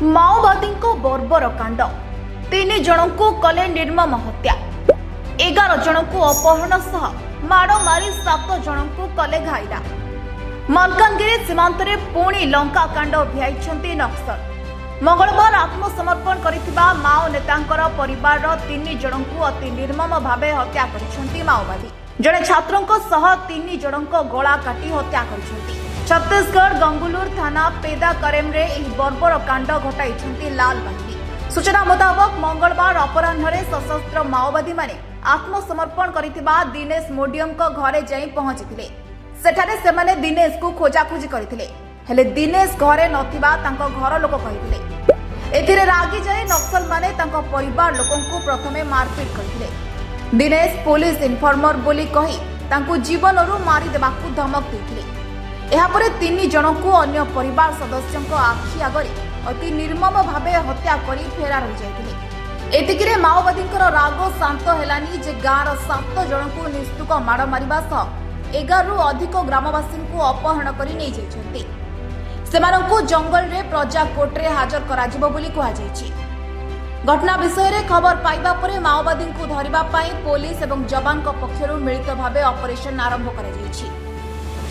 ମାଓବାଦୀଙ୍କ ବର୍ବର କାଣ୍ଡ। ତିନି ଜଣଙ୍କୁ କଲେ ନିର୍ମମ ହତ୍ୟା। 11 ଜଣଙ୍କୁ ଅପହରଣ ସହ ମାଡ଼ ମାରି ସାତ ଜଣଙ୍କୁ କଲେ ଘାଇଲା। ମାଲକାନଗିରି ସୀମାନ୍ତରେ ପୁଣି ଲଙ୍କା କାଣ୍ଡ ଭିଆଇଛନ୍ତି ନକ୍ସଲ। ମଙ୍ଗଳବାର ଆତ୍ମସମର୍ପଣ କରିଥିବା ମାଓ ନେତାଙ୍କର ପରିବାରର ତିନି ଜଣଙ୍କୁ ଅତି ନିର୍ମମ ଭାବେ ହତ୍ୟା କରିଛନ୍ତି ମାଓବାଦୀ। ଜଣେ ଛାତ୍ରଙ୍କ ସହ ତିନି ଜଣଙ୍କ ଗଳା କାଟି ହତ୍ୟା କରିଛନ୍ତି। ଛତିଶଗଡ଼ ଗଙ୍ଗୁଲୁର ଥାନା ପେଦା କରେମରେ ଏହି ବର୍ବର କାଣ୍ଡ ଘଟାଇଛନ୍ତି ଲାଲ ବାହିନୀ। ସୂଚନା ମୁତାବକ, ମଙ୍ଗଳବାର ଅପରାହ୍ନରେ ସଶସ୍ତ୍ର ମାଓବାଦୀମାନେ ଆତ୍ମସମର୍ପଣ କରିଥିବା ଦିନେଶ ମୋଡିୟମଙ୍କ ଘରେ ଯାଇ ପହଞ୍ଚିଥିଲେ। ସେଠାରେ ସେମାନେ ଦିନେଶକୁ ଖୋଜାଖୋଜି କରିଥିଲେ। ହେଲେ ଦିନେଶ ଘରେ ନଥିବା ତାଙ୍କ ଘର ଲୋକ କହିଥିଲେ। ଏଥିରେ ରାଗି ଯାଇ ନକ୍ସଲମାନେ ତାଙ୍କ ପରିବାର ଲୋକଙ୍କୁ ପ୍ରଥମେ ମାରପିଟ କରିଥିଲେ। ଦିନେଶ ପୋଲିସ ଇନଫର୍ମର ବୋଲି କହି ତାଙ୍କୁ ଜୀବନରୁ ମାରିଦେବାକୁ ଧମକ ଦେଇଥିଲେ। ଏହାପରେ ତିନି ଜଣଙ୍କୁ ଅନ୍ୟ ପରିବାର ସଦସ୍ୟଙ୍କ ଆଖି ଆଗରେ ଅତି ନିର୍ମମ ଭାବେ ହତ୍ୟା କରି ଫେରାର ହୋଇଯାଇଥିଲେ। ଏତିକିରେ ମାଓବାଦୀଙ୍କର ରାଗ ଶାନ୍ତ ହେଲାନି ଯେ ଗାଁର ସାତ ଜଣଙ୍କୁ ନିସ୍ତୁକ ମାଡ଼ ମାରିବା ସହ 11ରୁ ଅଧିକ ଗ୍ରାମବାସୀଙ୍କୁ ଅପହରଣ କରି ନେଇଯାଇଛନ୍ତି। ସେମାନଙ୍କୁ ଜଙ୍ଗଲରେ ପ୍ରଜା କୋର୍ଟରେ ହାଜର କରାଯିବ ବୋଲି କୁହାଯାଇଛି। ଘଟଣା ବିଷୟରେ ଖବର ପାଇବା ପରେ ମାଓବାଦୀଙ୍କୁ ଧରିବା ପାଇଁ ପୋଲିସ ଏବଂ ଯବାନଙ୍କ ପକ୍ଷରୁ ମିଳିତ ଭାବେ ଅପରେସନ ଆରମ୍ଭ କରାଯାଇଛି।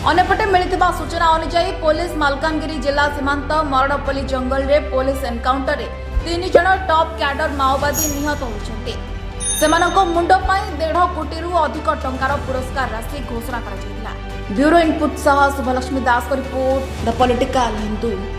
ଅନ୍ୟପଟେ ମିଳିଥିବା ସୂଚନା ଅନୁଯାୟୀ, ପୋଲିସ ମାଲକାନଗିରି ଜିଲ୍ଲା ସୀମାନ୍ତ ମରଣପଲ୍ଲୀ ଜଙ୍ଗଲରେ ପୋଲିସ ଏନକାଉଣ୍ଟରରେ ତିନି ଜଣ ଟପ୍ କ୍ୟାଡର ମାଓବାଦୀ ନିହତ ହୋଇଛନ୍ତି। ସେମାନଙ୍କ ମୁଣ୍ଡ ପାଇଁ 1.5 କୋଟିରୁ ଅଧିକ ଟଙ୍କାର ପୁରସ୍କାର ରାଶି ଘୋଷଣା କରାଯାଇଥିଲା। ବ୍ୟୁରୋ ଇନପୁଟ ସହ ଶୁଭଲକ୍ଷ୍ମୀ ଦାସଙ୍କ ରିପୋର୍ଟ, ଦ ପଲିଟିକାଲ ହିନ୍ଦୁ।